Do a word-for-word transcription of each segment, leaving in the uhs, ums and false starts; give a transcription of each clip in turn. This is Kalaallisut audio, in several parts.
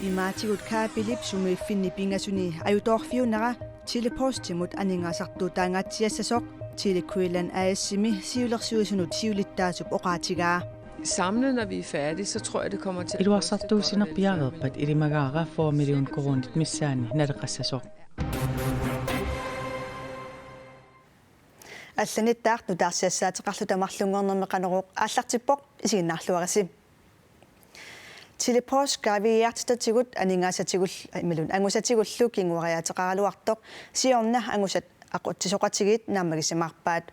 Imaatigut kabelip sumiiffinni pingasuni ajutoorfiunera Tele-Postimut aningaasartuutaangaatsiassasoq Tele-Greenland A/S-imi siulersuisunut siulittaasup oqaatigaa. Samlet, når vi er færdige, så tror jeg, det kommer til at koste godt og vel fyrre millioner. Iluarsartuussineq piareerpat ilimagaara fyrre million koruunit missaani naleqassasoq. Allanittaaq nutaarsiassaateqarluta marlunngornermi Qanorooq aallartippoq, isiginnaarluarisi. Tele-Post kaaviiaartitatigut aningaasatigul-, imaluunniit angusatigullu kinguariaateqaraluartoq siorna angusat aqutsisoqatigiit naammagisimaarpaat.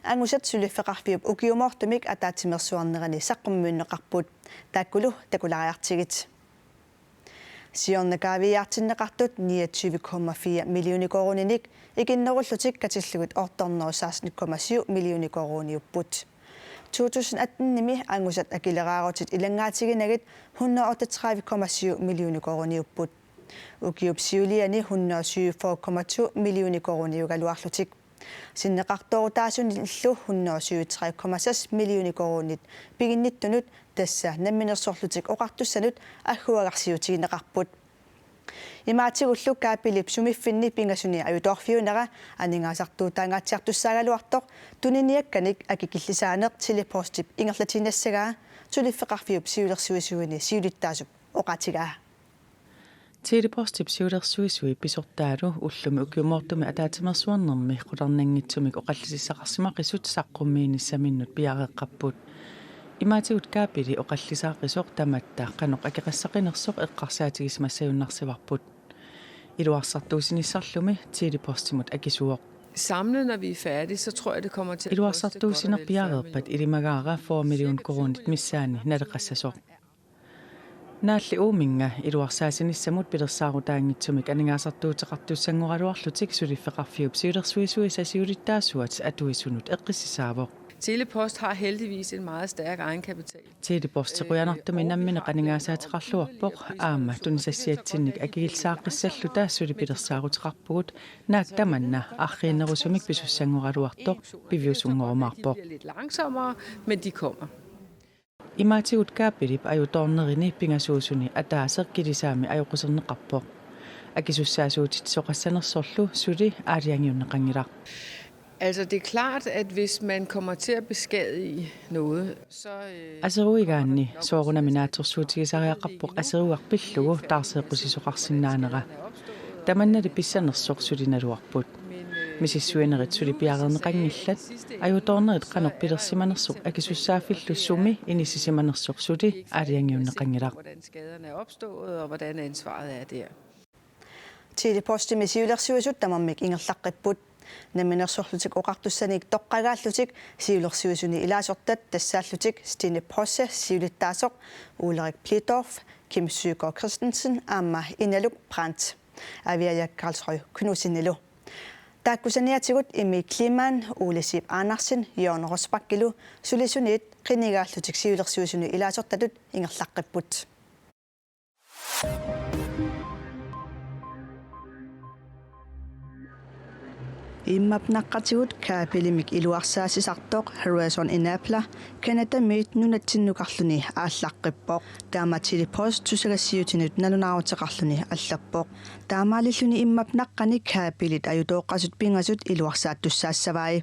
Angusat suliffeqarfiup ukiumoortumik ataatsimeersuarnerani saqqummiunneqarput. Taakkulu takulaariartigit. Siorna kaaviiaartinneqartut niogtyve komma fire millioner koruuninik ikinnerullutik katillugit otte hundrede og seksten komma syv millioner koruuniupput. To tusind atten-imi angusat akileraarutit ilanngaatiginagit hundrede og otteogtredive komma syv millioner koruuniupput. Ukiup siuliani hundrede og syvogfyrre komma to millioner koruuniugaluarlutik. Sinneqartoorutaasunillu hundrede og syvogtredive komma seks millioner koruunit piginnittunut, tassa Namminersorlutik Oqartussanut agguagarsiutigineqarput. Imaatigullu kabelip sumiiffinni pingasuni ajutoorfiunera aningaasartuutaangaatsiartussaagaluartoq tuniniakkanik akikillisaaneq Tele-Postip ingerlatiinnassagaa suliffeqarfiup siulersuisuini siulittaasup oqaatigaa. Tele-Postip siulersuisui pisortaalu ullumi ukiumoortumi ataatsimeersuarnermi qularnanngitsumik oqallisissaqarsimaqisut saqqummiinissaminnut piareeqqapput. Imaatigut kabeli oqallisaaqisoq tamatta qanoq akeqassaqinersoq eqqarsaatigisimasunnarsivarput. Iluarsartuussinissarlumi Tele-Postimut akisuuvoq. Samlet, når vi er færdige, så tror jeg, det kommer til at koste godt og vel fyrre millioner. Iluarsartuussineq piareerpat ilimagaara fyrre million koruunit missaani naleqassasoq. Naalli uuminnga iluarsaassinissamut pilersaarutaanngitsumik aningaasartuuteqartussanngoraluarlutik suliffeqarfiup siulersuisuisa siulittaasuat atuisunut eqqissisaavoq. Tele-Post har heldigvis en meget stærk egenkapital. Tele-Posti qujanartumik nammineq aningaasaateqarluarpoq, aamma tunisassiatsinnik akikillisaaqqissalluta suli pilersaaruteqarpugut, naak tamanna arriinnerusumik pisussanngoraluartoq piviusunngorumaarpoq. De bliver lidt langsommere, men de kommer. Imaatigut kabelip ajutoornerini pingasuusuni ataaseq kilisaami ajoquserneqarpoq. Akisussaasuutitsisoqassanersorlu suli aalajangiunneqanngilaq. Altså, det er klart, at hvis man kommer til at beskadige noget, så, øh, Aseruigaanni soorunami naatsorsuutigisariaqarpoq aserugaq pillugu taarseeqqusisoqarsinnaanera. Tamannali pissanersoq suli naluarput. Misissuinerit suli piareerneqanngillat, ajutoornerit qanoq pilersimanersoq akisussaaffillu sumi inissisimanersoq suli aalajangiunneqanngilaq. Hvordan skaderne er opstået, og hvordan ansvaret er der. Tele-Postimi siulersuisut tamarmik ingerlaqqipput. Namminersorlutik Oqartussanit toqqagaallutik siulersuisuni ilaasortat tassaallutik Stine Posse siulittaasoq, Ulrik Blidorf, Kim Søgaard Christensen aamma Inaluk Brandt, Aviaja Karlshøj Knudsenilu. Taakku saniatigut Emil Kleemann, Ole Zeeb Andersen, Jørgen Rosbachlu sulisuniit qinigaallutik siulersuisuni ilaasortatut ingerlaqqipput. Immap naqqatigut kabelimik iluarsaassisartoq Horizon Enabler Canadamiit nunatsinnukarluni aallaqqippoq. Taama Tele-Post tusagassiuutinut nalunaaruteqarluni allappoq. Taamaalilluni immap naqqani kabelit ajutooqqasut pingasut iluarsaattussaassavai.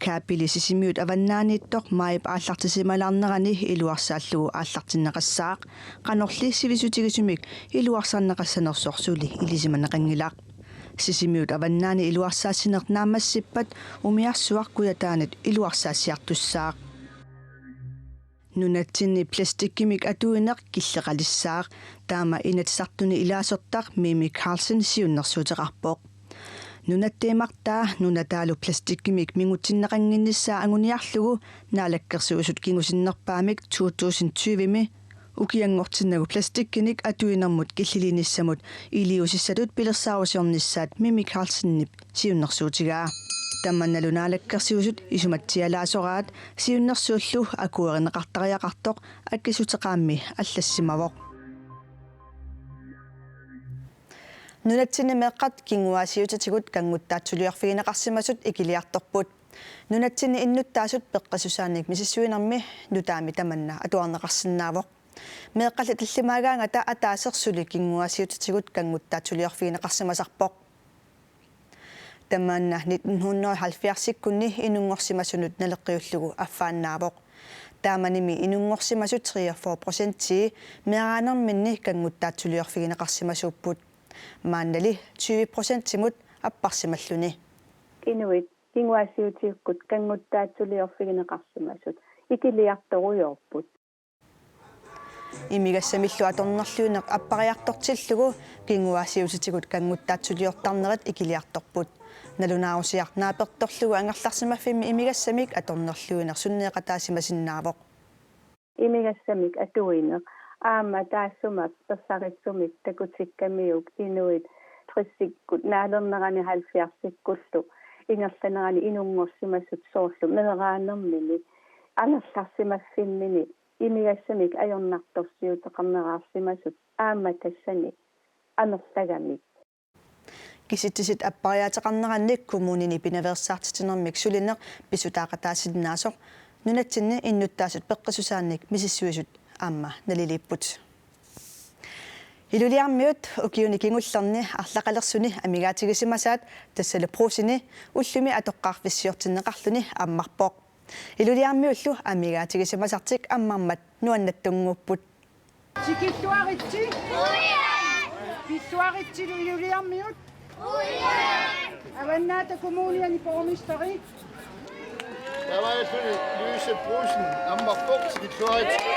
Kabeli Sisimiut Avannaaniittoq maajip aallartisimalaarnerani iluarsaallugu aallartinneqassaaq, qanorli sivisutigisumik iluarsarneqassanersoq suli ilisimaneqanngilaq. Sisimiut Avannaani iluarsaassineq naammassippat umiarsuaq Kujataanit iluarsaassiartussaaq. Nunatsinni plastikkimik atuineq killeqalissaaq, taama Inatsisartuni ilaasortaq Mimi Karlsen siunnersuuteqarpoq. Nunatta imartaa nunataalu plastikkimik mingutsinneqannginnissaa anguniarlugu Naalakkersuisut kingusinnerpaamik to tusind tyve-mi ukianngortinnagu plastikkinik atuinermut killiliinissamut iliuusissatut pilersaarusiornissaat Mimi Karlsenip siunnersuutigaa. Tamannalu Naalakkersuisut isumatsialaasoraat siunnersuullu akuerineqartariaqartoq akissuteqaammi allassimavoq. Nunatsinni meeqqat kinguaassiuutitigut kannguttaatsuliorfigineqarsimasut ikiliartorput. Nunatsinni innuttaasut peqqissusaannik misissuinermi nutaami tamanna atuarneqarsinnaavoq. Meeqqalli tallimaagaangata ataaseq suli kinguaassiuutitigut kannguttaatsuliorfigineqarsimasarpoq. Tamanna nitten hundrede og halvfjerdsikkunni inunngorsimasunut naleqqiullugu affaannaavoq. Taamanimi inunngorsimasut treogfyrre procentii meeraanerminni kannguttaatsuliorfigineqarsimasuupput. Maannali tyve procentimut apparsimalluni. Inuit kinguaassiuutitigut kannguttaatsuliorfigineqarsimasut ikiliartorujoorput. Imigassamillu atornerluineq appariartortillugu kinguaassiuutitigut kannguttaatsuliortarnerit ikiliartorput. Nalunaarusiaq naapertorlugu angerlarsimaffimmi imigassamik atornerluineq sunneeqataasimasinnaavoq. Imigassamik atuineq aamma taassuma ersarissumik takutikkamiuk inuit tressikkut naalernerani halvfjerdsikkullu ingerlanerani inunngorsimasut soorlu meeraanermini angerlarsimaffimmini imigassamik ajornartorsiuteqarneraarsimasut aamma tassani amerlagamik. Kisitsisit appariaateqarnerannik kommunini pinaveersaartitsinermik sulineq pisutaaqataasinnaasoq nunatsinni innuttaasut peqqissusaannik misissuisut aamma naliliipput. Ilulissaniit ukiuni kingullerni arlaqalersuni amigaatigisimasaat tassalu Brugseni ullumi atoqqaarfissiortinneqarluni ammarpoq. Ilulissaniillu amigaatigisimasartik ammarmat nuannaartunnguupput. Tikilluaritsi. Pilluaritsi Ilulissaniit. Avannaata Kommuniani borgmesteri. Taavaallu Louise Brusen ammarpoq, tikilluaritsi.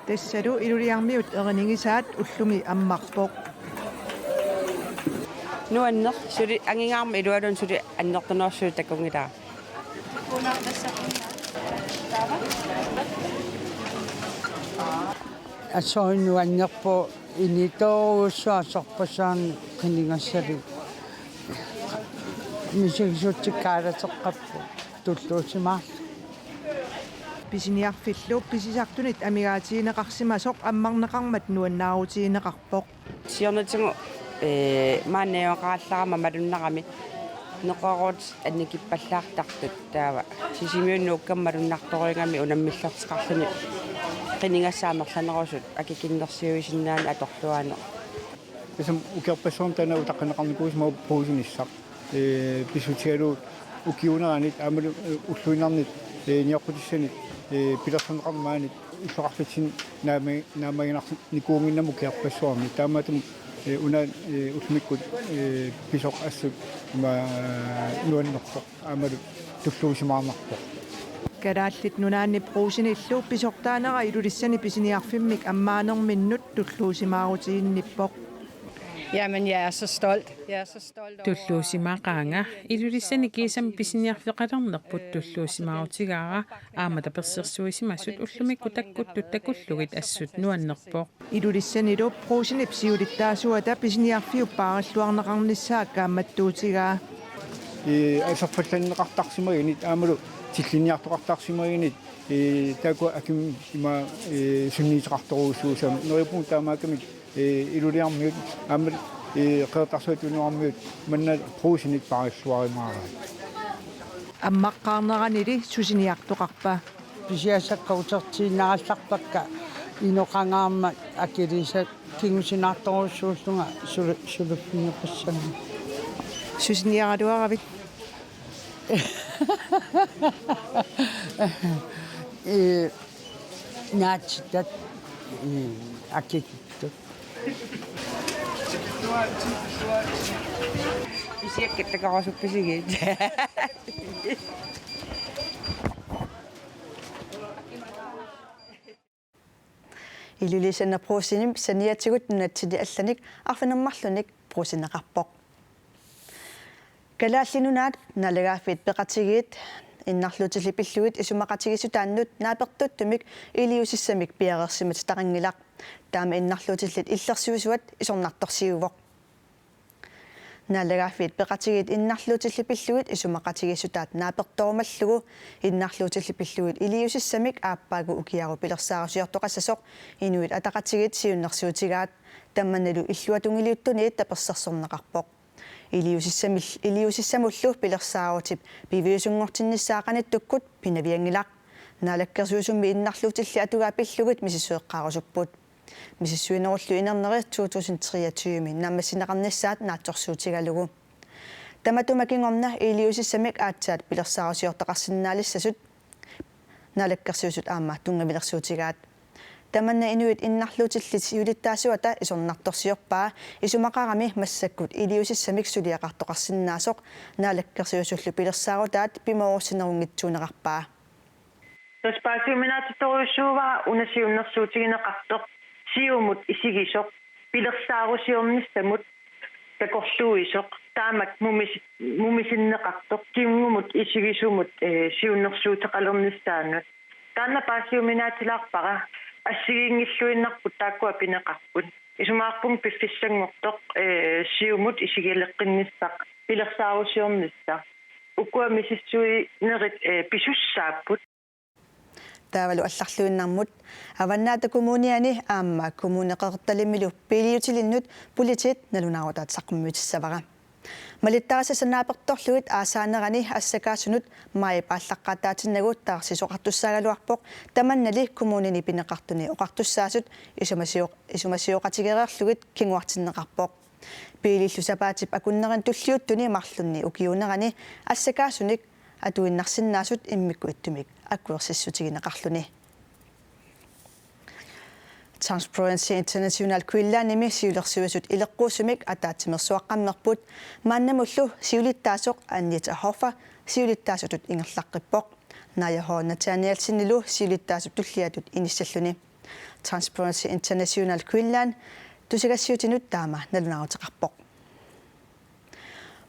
Tassalu Ilulissaniit erinigisaat ullumi ammarpoq. Nuanneq suli angingaarmat ilualuunniit suli annertunersuut takunngilara. Assut nuannerpoq initoorujussuaq sorpassuarnik qinigassalik misigisutsit kaalateqqapput tulluusimaarlugit. Pisiniarfillu pisisartunit amigaatigineqarsimasoq ammarneqarmat nuannaarutigineqarpoq. Siornatigut, ee, maani najugaqarallarama malunnarami neqeroorut annikippallaartartut taava Sisimiunut nuukkama malunnartorujuugami unammillerteqarluni qinigassat amerlanerusut akikinnersiuisinnaanani atorluarneq. Tassami ukiorpassuarni taanna utaqqineqarnikuuvoq Brugsenissaq. Ee, pissutigalugu ukiuuneranit aammalu, ee, ulluinnarnit, ee, nioqqutissanit, ee, pilersorneqarneranut maani illoqarfitsinni naamma-, naammaginarnikuunnginnami ukiorpassuarni. Taamaattumik, ee, una, ee, ullumikkut, ee, pisoq assut ima nuannerpoq aammalu tulluusimaarnarpoq. Kalaallit Nunaanni Brugsenillu pisortaanera Ilulissani pisiniarfimmik ammaanerminnut tulluusimaarutiginnippoq. Jamen, jeg er så stolt. Jeg er så stolt over Tulluusimaaqaanga, Ilulissani kiisami pisiniarfeqalernerput tulluusimaarutigaara, aamma tapersersuisimasut ullumikkut takkuttut takullugit assut nuannerpoq. Ilulissanilu Brugsenip siulittaasuata pisiniarfiup paarilluarneqarnissaa kaammattuutigaa. Ee, aserfallanneqartarsimaginit aammalu tillinniartoqartarsimaginit, ee, taakku akimut ima, ee, sunniuteqartorujussuussammat neriuppunga taamaakkami, ee, Ilulissaniit aammalu, ee, Qeqertarsuaq Tunuarmiut manna Brugsenit paarilluarumaaraat. Ammaqqaarneranili susiniartoqarpa? Pisiassakka utertiinnarallarpakka inoqangaarmat akiliisa- kingusinaartorujussuullunga sulu-, suliffigineqassanngilanga. Susiniaraluaravit? Ee, naatsitat, ee, akikittut. Pisiakkat takorusuppisigiit. Ilulissani Brugsenip saniatigut nunatsinni allanik arfineq-marlunnik Brugseneqarpoq. Kalaallit Nunaat Naalagaaffiit Peqatigiit innarluutillit pillugit isumaqatigiissutaannut naapertuuttumik iliuusissamik piareersimatitaqanngilaq. Taama innarluutillit illersuisuat isornartorsiuvoq. Naalagaaffiit Peqatigiit innarluutillit pillugit isumaqatigiissutaat naapertorumallugu innarluutillit pillugit iliuusissamik aappaagu ukiaru pilersaarusiortoqassasoq Inuit Ataqatigiit siunnersuutigaat, tamannalu illuatungiliuttuniit tapersersorneqarpoq. Iliuusissamil-, iliuusissamullu pilersaarutip piviusunngortinnissaa qanittukkut pinavianngilaq. Naalakkersuisummi innarluutillit atugaat pillugit misissueqqaarusupput. Misissuinerullu inerneri to tusind treogtyve naammassineqarnissaat naatsorsuutigalugu. Tamatuma kingorna iliuusissamik aatsaat pilersaarusiortoqarsinnaalissasut Naalakkersuisut aamma tunngavilersuutigaat. Tamanna inuit innarluutillit siulittaasuata isornartorsiorpaa, isumaqarami massakkut iliuusissamik suliaqartoqarsinnaasoq Naalakkersuisullu pilersaarutaat pimoorussinerunngitsuunerarpaa. Tassa paasiuminaatittorujussuuara una siunnersuutigineqartoq, Siumut isigisoq, pilersaarusiornissamut takorluuisoq, taamak mumisi-, mumisinneqartoq, kingumut isigisumut, ee, siunnersuuteqalernissaanut. Taanna paasiuminaatilaarpara, assigiinngilluinnarput taakkua pineqarput. Isumaqarpunga piffissanngortoq, ee, Siumut isigileqqinnissaq, pilersaarusiornissaq. Ukua misissuinerit, ee, pisussaapput. Taavalu allarluinnarmut. Avannaata Kommuniani aamma Kommune Qeqertalimmilu biiliutilinnut politiit nalunaarutaat saqqummiutissavara. Malittarisassat naapertorlugit aasaanerani assakaasunut maajip aallaqqaataatinnagu taarsisoqartussaagaluarpoq, tamannali kommunini pineqartuni oqartussaasut isumasioq-, isumasioqatigereerlugit kinguartinneqarpoq. Biilillu sapaatip akunnerini tulliuttuni marlunni ukiuunerani assakaasunik atuinnarsinnaasut immikkut ittumik akuersissutigineqarluni. Transparency International Greenlandimi siulersuisut ileqquusumik ataatsimeersuaqqammerput, maannamullu siulittaasoq Anita Hoffer siulittaasutut ingerlaqqippoq, Naja H. Nathanielsenilu siulittaasup tulliatut inissalluni. Transparency International Greenland tusagassiuutinut taama nalunaaruteqarpoq.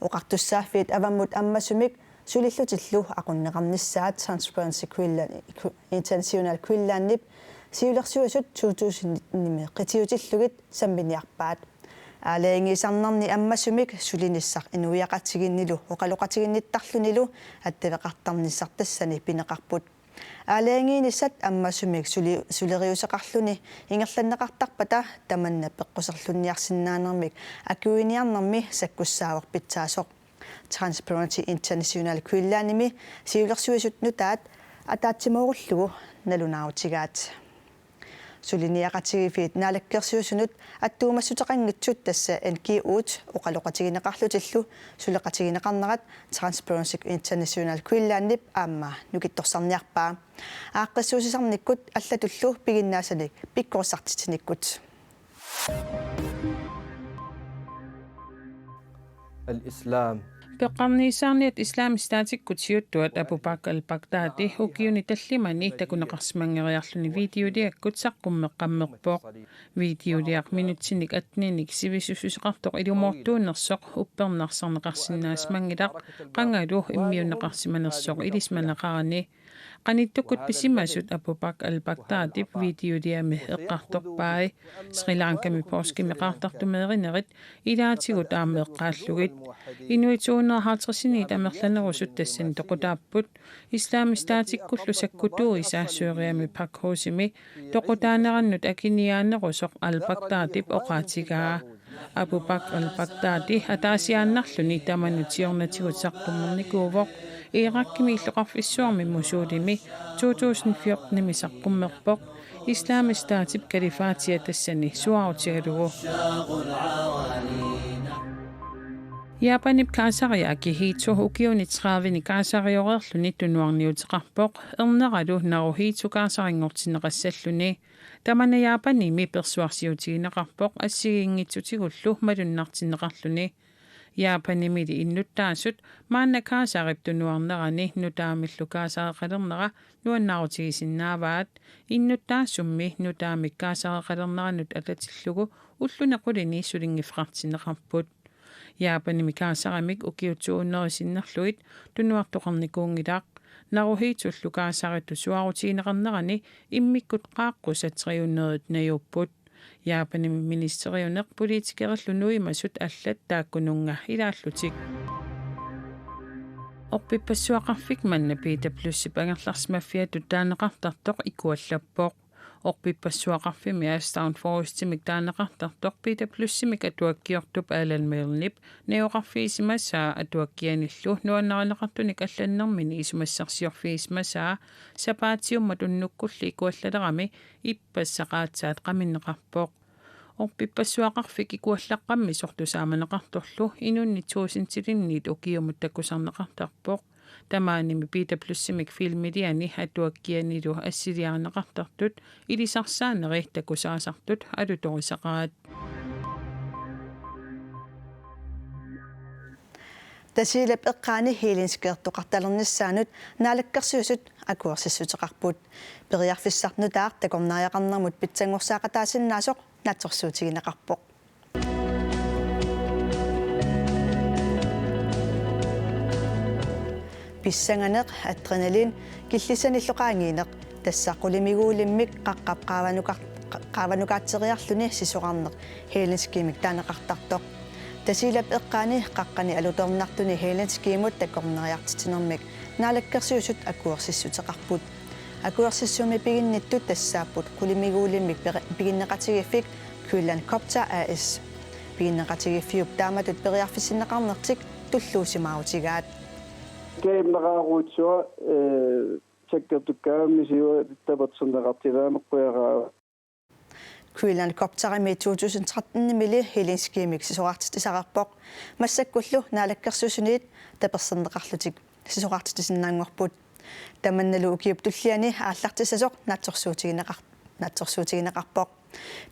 Oqartussaaffiit avammut ammasumik sulillutillu aqunneqarnissaat Transparency Greenland, International Greenlandip siulersuisut to tusind nitten-imi qitiutillugit samminiarpaat. Aalajangiisarnerni ammasumik sulinissaq inuiaqatigiinnilu oqaloqatiginnittarlunilu attaveqartarnissaq tassani pineqarput. Aalajangiinissat ammasumik suli-, suleriuseqarluni ingerlanneqartarpata tamanna peqquserlunniarsinnaanermik akuiniarnermi sakkussaavoq pitsaasoq. Transparency International Greenlandimi siulersuisut nutaat ataatsimoorullugu nalunaarutigaat. Suliniaqatigiiffiit naalakkersuisunut attuumassuteqanngitsut, tassa N G O-t, oqaloqatigineqarlutillu suleqatigineqarnerat Transparency International Greenlandip aamma nukittorsarniarpaa. Aaqqissuussisarnikkut allatullu piginnaasanik pikkorissartitsinikkut. الإسلام. Peqqarniissaarniat Islamisk Statikkut siuttuat Abu Bakr al-Baghdadi ukiuni tallimani takuneqarsimanngeriarluni videoliakkut saqqummeqqammerpoq. Videoliaq minutsinik atteninik sivisussuseqartoq ilumoortuunersoq uppernarsarneqarsinnaasimanngilaq, qangalu immiunneqarsimanersoq ilisimaneqarani. Qanittukkut pisimasut Abu Bakr al-Baghdadip videoliami eqqartorpai. Sri Lankami poorskimi qaartartumeerinerit ilaatigut aamma eqqaallugit. Inuit to hundrede og halvtredsiniit amerlanerusut tassani toqutaapput. Islamisk Statikkullu sakkutuuisa Syriami Baghouzimi toqutaanerannut akiniaanerusoq al-Baghdadip oqaatigaa. Abu Bakr al-Baghdadi ataasiaannarluni tamanut siornatigut saqqummernikuuvoq. Irakimi illoqarfissuarmi Mosulimi to tusind fjortenimi saqqummerpoq, Islamisk Statip kalifaatia tassani suaarutigalugu. Japanip kaasari Akihito ukiuni tredivenik kaasarioreerluni tunuarniuteqarpoq, erneralu Naruhito kaasarinngortinneqassalluni. Tamanna Japanimi persuarsiutigineqarpoq assigiinngitsutigullu malunnartinneqarluni. Japanimili innuttaasut maanna kaasarip tunuarnerani nutaamillu kaasareqalernera nuannaarutigisinnaavaat, innuttaasummi nutaamik kaasareqalerneranut atatillugu ulluni qulini sulinngiffeqartinneqarput. Japanimi kaasarimik ukiut to hundrede sinnerlugit tunuartoqarnikuunngilaq. Naruhitollu kaasaritut suaarutigineqarnerani immikkut qaaqqusat tre hundrede najuupput. Japanimi ministeriuneq, politikerillu nuimasut allat taakkununnga ilaallutik. Orpippassuaqarfik manna P W C-p angerlarsimaffiatut taaneqartartoq ikuallappoq. Orpippassuaqarfimmi Ashdown Forestimik taaneqartartoq P W C-mik atuakkiortup Alan Milnep najugaqarfigisimasaa atuakkianillu nuannarineqartunik allannermini isumassarsiorfigisimasaa sapaatiummat unnukkulli ikuallalerami ippassaq aatsaat qaminneqarpoq. Orpippassuaqarfik ikuallaqqammisoq tusaamaneqartorlu inunnik tuusintilinnik ukiumut takusarneqartarpoq. Tamaanimi P W C-mik filmiliani atuakkianilu assiliarineqartartut ilisarsaaneri takusaasartut alutorisaqaat. Tasiilap eqqaani healing-skeertoqartalernissaanut Naalakkersuisut akuersissuteqarput. Periarfissaq nutaaq takornariaqarnermut pitsanngorsaaqataasinnaasoq naatsorsuutigineqarpoq. Pissanganeq, adrenalin, killissanillu qaangiineq, tassa qulimiguulimmik qaqqap qaavanukar-, qaavanukaatseriarluni sisorarneq healing-skeemik taaneqartartoq. Tasiilap eqqaani qaqqani alutornartuni healing-skeemut takornariartitsinermik Naalakkersuisut akuersissuteqarput. Akuersissummik piginnittut tassaapput qulimiguulimmik peri-, piginneqatigiiffik Greenland Copter A/S. Piginneqatigiiffiup taamatut periarfissinneqarnertik tulluusimaarutigaat. Kaimnaqaaruutsuaq, eh, sakkertukkaammisiua taperserneqartilaameqqujaraa. Greenland Copterimi to tusind tretten-imili healing-skeemik sisorartitsisarpoq. Massakkullu Naalakkersuisuniit taperserneqarlutik sisorartitsisinnaanngorput. Tamannalu ukiup tulliani aallartissasoq naatsorsuutigineqar-, naatsorsuutigineqarpoq.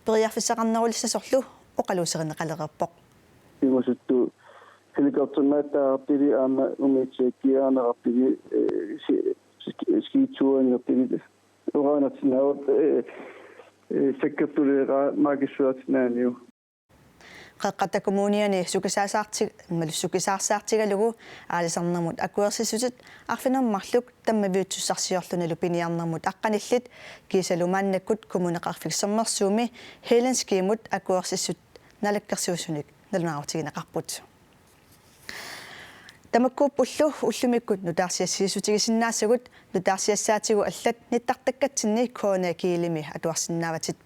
Periarfissaqarnerulissasorlu oqaluuserineqalereerpoq. Imaattoq helikopterimaattartili aamma umiatsiakkiarneqartili, eh, si-, ski-, skituuannertili. Oqaanartinnaavoq, eh, eh, sakkertuleeqaa maakissuartinnaaniu. Qeqqata Kommuniani sukisaasaarti-, malu sukisaarsaartigalugu aalisarnermut akuersissutit arfineq-marluk tammaviutsussarsiorlunilu piniarnermut aqqanillit kiisalu maannakkut Kommuneqarfik Sermersuumi healing-skeemut akuersissut Naalakkersuisunik nalunaarutigineqarput. Tamakkuuppullu ullumikkut nutaarsiassiissutigisinnaasagut, nutaarsiassaatigut allat nittartakkatsinni K N A G-imi atuarsinnaavatit.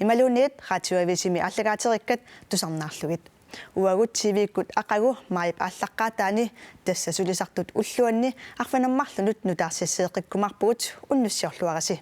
Imaluunniit Radioavisimi aallakaaterikkat tusarnaarlugit. Uagut T V-kkut aqagu maajip aallaqqaataani, tassa sulisartut ulluanni, arfineq-marlunut nutaarsiasseeqqikkumaarpugut, unnussiorluarisi.